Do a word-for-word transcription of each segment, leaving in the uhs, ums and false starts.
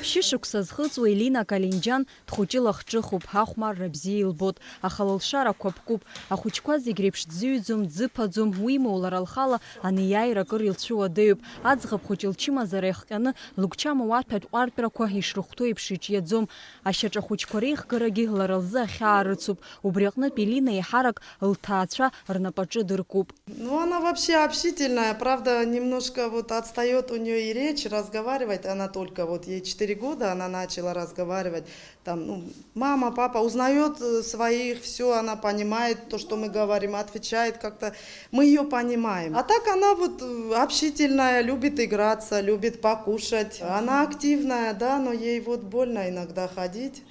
Шәышықәса зхыҵуа Елина Калинџьан дхәыҷы лахҿыхуп, ахәмарра бзиа илбоит, аха лылшарақәа ԥкуп. Ахәыҷқәа зегь реиԥш дзыҩӡом, дзыԥаӡом, уимоу лара лхала анеиааира акыр илцәуадаҩуп. Аӡӷаб хәыҷы лчымазара иахҟьаны лыгәчама уаҭәатә ҟәартәрақәа ишрыхәҭоу еиԥш иҿиаӡом. Ашьаҿа хәыҷқәа реихгарагьы лара лзы ахьаа рыцуп. Убри аҟнытә Елина еиҳарак лҭаацәа рнапаҿы дыркуп. Ну, она вообще общительная, правда, немножко вот отстаёт у неё и речь, разговаривать она только, вот ей четыре года, она начала разговаривать, там, ну, мама, папа, узнаёт, э, своих, всё, она понимает то, что мы говорим, отвечает как-то, мы её понимаем. А так она вот, э, общительная, любит играться, любит покушать, она активная, да, но ей вот больно иногда ходить.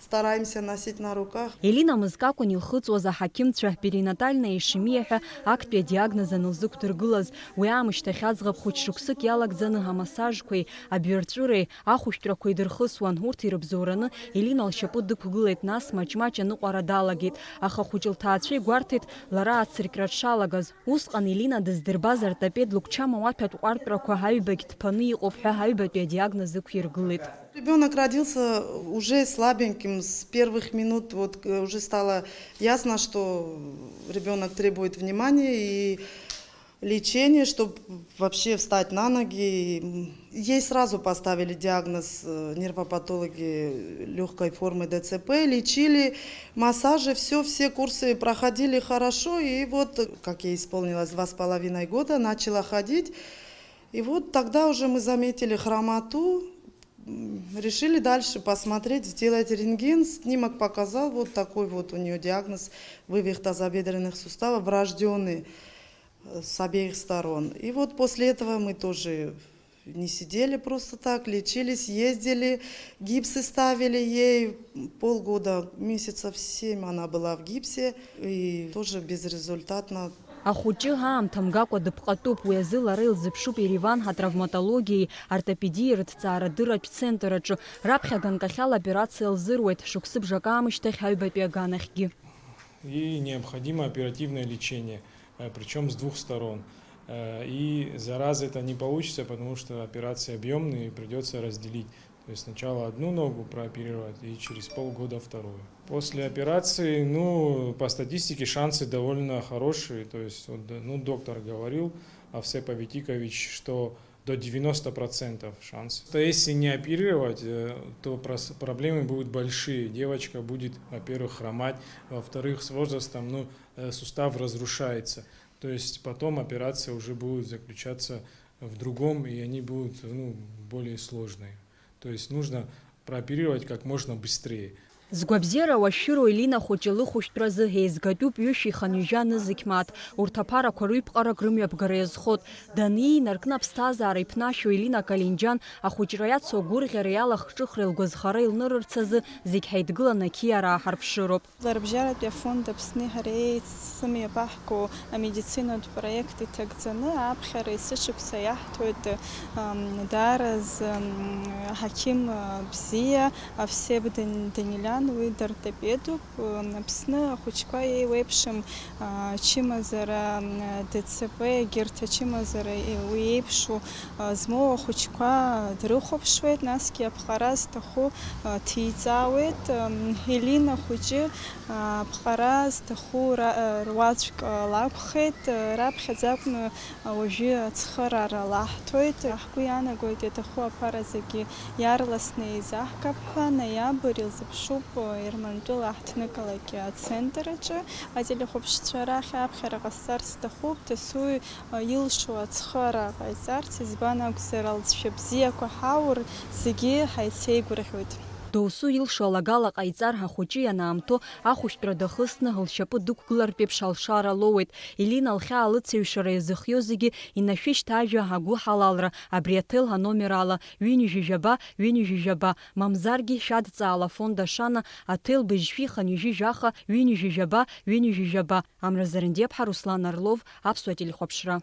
Стараемся носить на руках. Елина мызкакәан илхыҵуаз аҳақьымцәа, перинатальная ишемия ҳәа актәи адиагноз анылзықәдыргылаз. Уи аамышьҭахь аӡӷаб хәыҷ шықәсык иалагӡаны амассажқәеи абҩарҵәыреи ахәышәтәрақәеи дырхысуан. Урҭ ирыбзоураны Елина лшьапы дықәгылеит, нас маҷ-маҷ аныҟәара далагеит. Аха ахәыҷ лҭаацәа игәарҭеит лара ацыркьра дшалагаз. Усҟан Елина дыздырбаз ортопед лыгәчама уаҭәатә ҟәартәрақәа аҩбагь ҭԥаны иҟоуп ҳәа аҩбатәи адиагноз ықәиргылеит. Ребёнок родился уже слабеньким, с первых минут вот, э, уже стало ясно, что ребёнок требует внимания и лечения, чтоб вообще встать на ноги. Ей сразу поставили диагноз, э, нервопатологи лёгкой формы Д Ц П, лечили, массажи, всё, все курсы проходили хорошо, и вот, как ей исполнилось два с половиной года, начала ходить. И вот тогда уже мы заметили хромоту, м, решили дальше посмотреть, сделать рентген. Снимок показал, вот такой вот у неё диагноз: вывих тазобедренных суставов врождённый, э, с обеих сторон. И вот после этого мы тоже не сидели просто так, лечились, ездили, гипсы ставили ей. Полгода, месяцев семь она была в гипсе, и тоже безрезультатно. Ахәыҷы аамҭа мгакәа дыԥҟатәуп, уи азы лара илзыԥшуп Ереван атравматологиеи ортопедиеи рыҭҵаарадырратә центр аҿы. Раԥхьа аганкахьала аоперациа лзыруеит, шықәсыбжак аамышьҭахь аҩбатәи аганахьгьы. И необходимо оперативное лечение, э, причём с двух сторон. Э, и за раз это не получится, потому что операции объёмные, и придётся разделить. То есть сначала одну ногу прооперировать и через полгода вторую. После операции, ну, по статистике шансы довольно хорошие. То есть, вот, д-, ну, доктор говорил, Овсеп Аветикович, что до девяносто процентов шанс. То если не оперировать, э, то прос-, проблемы будут большие. Девочка будет, во-первых, хромать, во-вторых, с возрастом, ну, э, сустав разрушается. То есть потом операция уже будет заключаться в другом, и они будут, ну, более сложные. То есть нужно прооперировать как можно быстрее. Згәабзиара уашәшәыроу Елина хәыҷы лыхәышәтәразы еизгатәуп ҩышәи хынҩажәа нызқь мааҭ. Урҭ аԥарақәа рыҩԥҟарак рымҩаԥгара иазхоит. Даниинаркны аԥсҭазаара иԥнашәо Елина Калинџьан ахәыҷра иацу агәырӷьара, иалахҿыхреи лгәазхареи лнырырц азы зегь ҳаидгыланы ақьиара ааҳарԥшыроуп. Ларбжьаратәи афонд Аԥсни ҳареи еицымҩаԥаҳго амедицинатә проект иҭагӡаны аԥхьара есышықәса иаҳҭоит, ам, даараӡа, ам, ҳақьым, а, бзиа, Овсеп Дан-, Данелиан, уи дортопедуп. Ам, Аԥсны ахәыҷқәа еиуеиԥшым, а, ачымазара, ам, Д Ц П, егьырҭ ачымазара, е-, уи еиԥшу, а, змоу ахәыҷқәа дрыхәаԥшуеит, насгьы аԥҟара зҭаху, а, ҭиҵаауеит. Ам, Елина хәыҷы, а, аԥҟара зҭаху ра-, а, руаӡәк, а, лакәхеит. А, раԥхьаӡа акәны, а, уажәы ацхыраара лаҳҭоит. Ҳгәы иаанагоит, иаҭаху аԥара зегьы иаарласны еизаҳгап ҳәа. Ноиабр илзыԥшуп, а, Ермантәыла аҳҭнықалақь ацентр аҿы. Ателехәаԥшцәа рахь аԥхьара ҟасҵар сҭахуп, дасу илшо ацхыраара ҟаиҵарц, избан акәзар, алҵшәа бзиақәа ҳаур, зегьы ҳаицеигәырӷьоит. Досу илшо алагала ҟаиҵар, ахәыҷы ианаамҭоу ахәышәтәра дахысны, лшьапы дықәгылартә еиԥш алшара лоуеит. Елина лхьаа лыцеиҩшара иазыхиоу зегьы инашәышьҭ ажәа агәыҳалалра абри аҭел аномер ала, ҩынҩажәи жәаба, ҩынҩажәи жәаба, мамзаргьы шәадҵаала афонд Ашана, аҭел быжьшәи хынҩажәи жәаха, ҩынҩажәи жәаба, ҩынҩажәи жәаба. Амра Зарандиаԥҳа, Руслан Орлов, Аԥсуа телехәаԥшра.